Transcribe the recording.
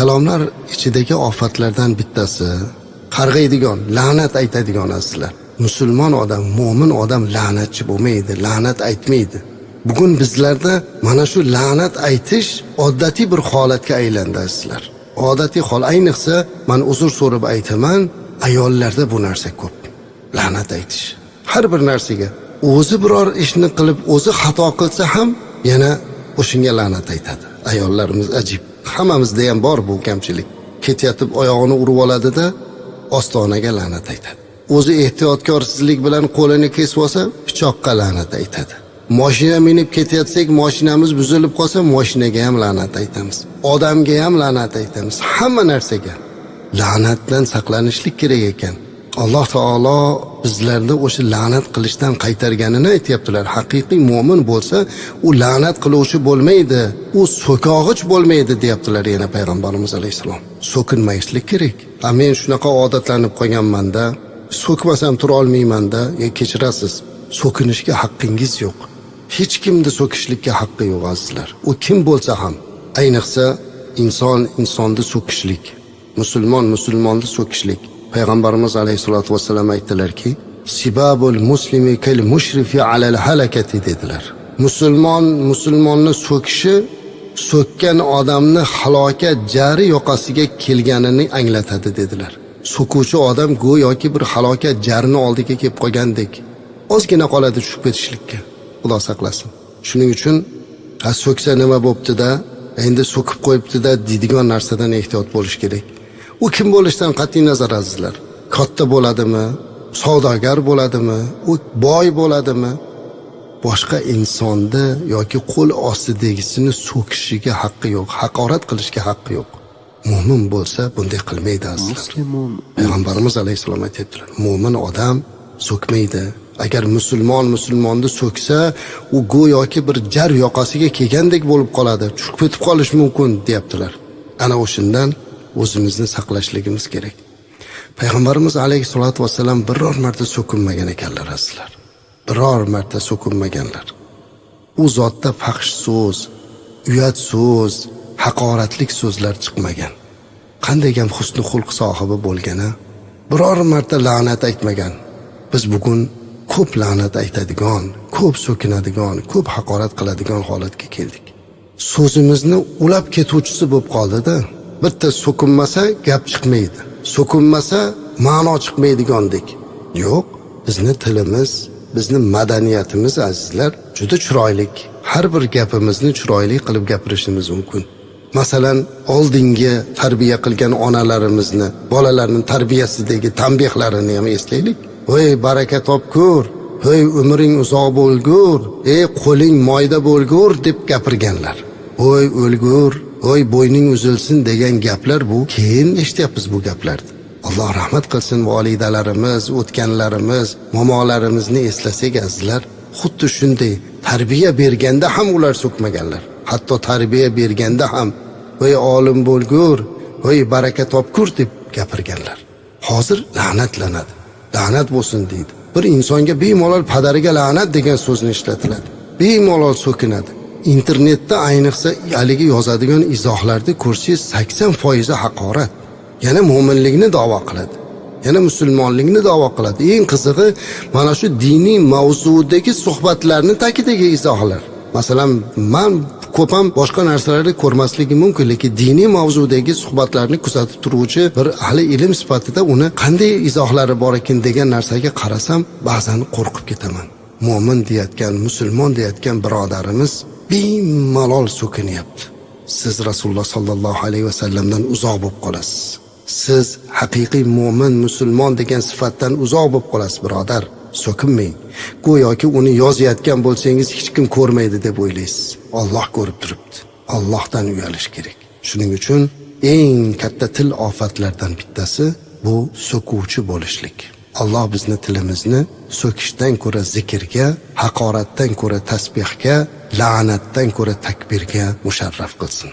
Kalomlar ichidagi ofatlardan bittasi qarg'aydigan, la'nat aytadigan azizlar. Musulmon odam, mo'min odam la'natchi bo'lmaydi, la'nat aytmaydi. Bugun bizlarda mana shu la'nat aytish odatiy bir holatga aylandi azizlar. Odatiy hol, ayniqsa man uzr so'rab aytaman, ayollarda bu narsa ko'p. La'nat aytish. Har bir narsaga o'zi biror ishni qilib, o'zi xato qilsa ham yana o'shanga la'nat aytadi. Ayollarimiz ajib. Hammamizda ham bor bu kamchilik. Ketayotib oyog'ini urib oladida ostonaga la'nat aytadi. O'zi ehtiyotkorsizlik bilan qo'lini kesib olsa, pichoqqa la'nat aytadi. Mashina minib ketayotsak, mashinamiz buzilib qolsa, mashinaga ham la'nat aytamiz. Odamga ham la'nat aytamiz. Hamma narsaga la'natdan saqlanishlik kerak ekan. Alloh taolo bizlarni o'sha la'nat qilishdan qaytarganini aytyaptilar. Haqiqiy mo'min bo'lsa, u la'nat qiluvchi bo'lmaydi, u so'kog'ich bo'lmaydi deyaptilar yana payg'ambarimiz alayhissalom. So'kinmaslik kerak. A men shunaqa odatlanib qolganman-da, so'kmasam tura olmayman-da, kechirasiz. So'kinishga haqqingiz yo'q. Hech kimni so'kishlikka haqqi yo'q azizlar. U kim bo'lsa ham, ayniqsa inson insonni so'kishlik, musulmon musulmonni so'kishlik. Payg'ambarimiz alayhisolatu vassalam aytdilarki, sibabul muslimi kal mushrifi alal halakati dedilar. Musulmon musulmonni so'kishi so'kkan odamni halokat jari yoqasiga kelganini anglatadi dedilar. So'kuvchi odam go'yoki bir halokat jarini oldiga kelib qolgandek, ozgina qoladi tushib ketishlikka. Xudo saqlasin. Shuning uchun ha so'ksa nima bo'pti-da, endi so'kib qo'yibdi-da deydigan narsadan ehtiyot bo'lish kerak. U kim bo'lishidan qat'iy nazar azizlar. Katta bo'ladimi, savdogar bo'ladimi, u boy bo'ladimi, boshqa insonni yoki qo'l ostidagisini so'kishiga haqqi yo'q, haqorat qilishga haqqi yo'q. Mo'min bo'lsa bunday qilmaydi azizlar. Muslimun. Payg'ambarimiz alayhissalom aytyaptilar, mo'min odam so'kmaydi. Agar musulmon musulmonni so'ksa, u go'yoki bir jar yoqasiga kelgandek bo'lib qoladi, tushib ketib qolishi mumkin deyaptilar. Ana o'shandan o'zimizni saqlashligimiz kerak. Payg'ambarimiz alayhissalotu vassalam biror marta so'kinmagan ekanlar azizlar. Biror marta so'kinmaganlar. U zotda fahsh so'z, uyat so'z, haqoratlik so'zlar chiqmagan. Qanday ham husni xulq sohibi bo'lgani, biror marta la'nat aytmagan. Biz bugun ko'p la'nat aytadigan, ko'p so'kinadigan, ko'p haqorat qiladigan holatga keldik. So'zimizni ulab ketuvchisi bo'lib qoldi-da. Bitta so'kinmasa gap chiqmaydi. So'kinmasa ma'no chiqmaydigandek. Yo'q, bizni tilimiz, bizni madaniyatimiz azizlar juda chiroyli. Har bir gapimizni chiroyli qilib gapirishimiz mumkin. Masalan, oldingi tarbiya qilgan onalarimizni, bolalarning tarbiyasidagi tanbehlarini ham eslaylik. Voy baraka topkur, voy umring uzoq bo'lgur, ey qo'ling moyda bo'lgur deb gapirganlar. Voy o'lgur, voy bo'yning uzilsin degan gaplar bu keyin eshityapmiz bu gaplarni. Alloh rahmat qilsin volidalarimiz, o'tganlarimiz, momolarimizni eslasak azizlar, xuddi shunday tarbiya berganda ham ular so'kmaganlar. Hatto tarbiya berganda ham voy olim bo'lgur, voy baraka topkur deb gapirganlar. Hozir la'natlanadi. La'nat bo'lsin deydi. Bir insonga bemalol padariga la'nat degan so'zni ishlatiladi. Bemalol so'kinadi. Internetda ayniqsa haligi yozadigan izohlarda ko'rsangiz 80% haqorat. Yana mo'minlikni da'vo qiladi. Yana musulmonlikni da'vo qiladi. Eng qizig'i mana shu diniy mavzudagi suhbatlarni tagidagi izohlar. Masalan, man ko'p ham boshqa narsalarni ko'rmasligim mumkin, lekin diniy mavzudagi suhbatlarni kuzatib turuvchi bir ahli ilm sifatida uni qanday izohlari bor ekan degan narsaga qarasam, ba'zan qo'rqib ketaman. Mo'min deyotgan, musulmon deyotgan birodarimiz bemalol so'kinyapti. Siz Rasululloh sollallohu alayhi vasallamdan uzoq bo'lib qolasiz. Siz haqiqiy mo'min, musulmon degan sifatdan uzoq bo'lib qolasiz, birodar. So'kinmang. Go'yoki uni yozayotgan bo'lsangiz hech kim ko'rmaydi deb o'ylaysiz. Alloh ko'rib turibdi. Allohdan uyalish kerak. Shuning uchun eng katta til ofatlardan bittasi bu so'kuvchi bo'lishlik. Alloh bizni tilimizni so'kishdan ko'ra zikrga, haqoratdan ko'ra tasbihga, la'natdan ko'ra takbirga musharraf qilsin.